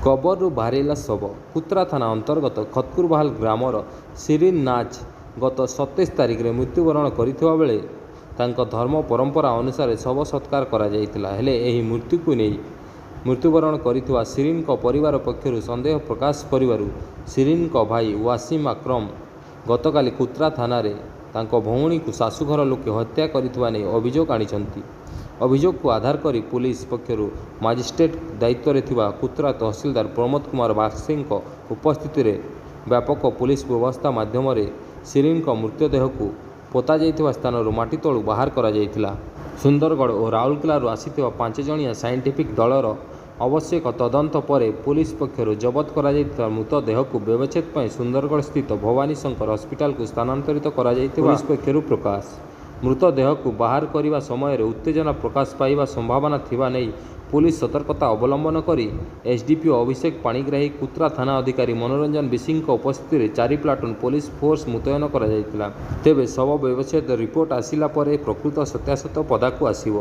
କବରରୁ ବାହାରିଲା ଶବ। କୁତ୍ରା ଥାନା ଅନ୍ତର୍ଗତ ଖତକୁରବାହାଲ ଗ୍ରାମର ଶିରିନ ନାଜ ଗତ 27 ତାରିଖରେ ମୃତ୍ୟୁବରଣ କରିଥିବା ବେଳେ ତାଙ୍କ ଧର୍ମ ପରମ୍ପରା ଅନୁସାରେ ଶବ ସତ୍କାର କରାଯାଇଥିଲା। ହେଲେ ଏହି ମୃତ୍ୟୁକୁ ନେଇ ମୃତ୍ୟୁବରଣ କରିଥିବା ଶିରିନଙ୍କ ପରିବାର ପକ୍ଷରୁ ସନ୍ଦେହ ପ୍ରକାଶ କରିବାରୁ ଶିରିନଙ୍କ ଭାଇ ୱାସିମ ଆକ୍ରମ ଗତକାଲି କୁତ୍ରା ଥାନାରେ ତାଙ୍କ ଭଉଣୀକୁ ଶାଶୁଘର ଲୋକେ ହତ୍ୟା କରିଥିବା ନେଇ ଅଭିଯୋଗ ଆଣିଛନ୍ତି। ଅଭିଯୋଗକୁ ଆଧାର କରି ପୁଲିସ ପକ୍ଷରୁ ମାଜିଷ୍ଟ୍ରେଟ ଦାୟିତ୍ୱରେ ଥିବା କୁତ୍ରା ତହସିଲଦାର ପ୍ରମୋଦ କୁମାର ବାକ୍ସେଙ୍କ ଉପସ୍ଥିତିରେ ବ୍ୟାପକ ପୁଲିସ ବ୍ୟବସ୍ଥା ମାଧ୍ୟମରେ ଶିରିନଙ୍କ ମୃତଦେହକୁ ପୋତାଯାଇଥିବା ସ୍ଥାନରୁ ମାଟି ତଳୁ ବାହାର କରାଯାଇଥିଲା। ସୁନ୍ଦରଗଡ଼ ଓ ରାଉରକେଲାରୁ ଆସିଥିବା 5 ଜଣିଆ ସାଇଣ୍ଟିଫିକ୍ ଦଳର ଆବଶ୍ୟକ ତଦନ୍ତ ପରେ ପୁଲିସ ପକ୍ଷରୁ ଜବତ କରାଯାଇଥିବା ମୃତଦେହକୁ ବ୍ୟବଚ୍ଛେଦ ପାଇଁ ସୁନ୍ଦରଗଡ଼ ସ୍ଥିତ ଭବାନୀ ଶଙ୍କର ହସ୍ପିଟାଲକୁ ସ୍ଥାନାନ୍ତରିତ କରାଯାଇଥିବା ପୁଲିସ ପକ୍ଷରୁ ପ୍ରକାଶ। ମୃତଦେହକୁ ବାହାର କରିବା ସମୟରେ ଉତ୍ତେଜନା ପ୍ରକାଶ ପାଇବା ସମ୍ଭାବନା ଥିବା ନେଇ ପୁଲିସ ସତର୍କତା ଅବଲମ୍ବନ କରି ଏସ୍ଡିପିଓ ଅଭିଷେକ ପାଣିଗ୍ରାହୀ, କୁତ୍ରା ଥାନା ଅଧିକାରୀ ମନୋରଞ୍ଜନ ବିଶିଙ୍କ ଉପସ୍ଥିତିରେ 4 ପ୍ଲାଟୁନ ପୋଲିସ ଫୋର୍ସ ମୁତୟନ କରାଯାଇଥିଲା। ତେବେ ଶବ ବ୍ୟବଚ୍ଛେଦ ରିପୋର୍ଟ ଆସିଲା ପରେ ପ୍ରକୃତ ସତ୍ୟାସତ୍ୟ ପଦାକୁ ଆସିବ।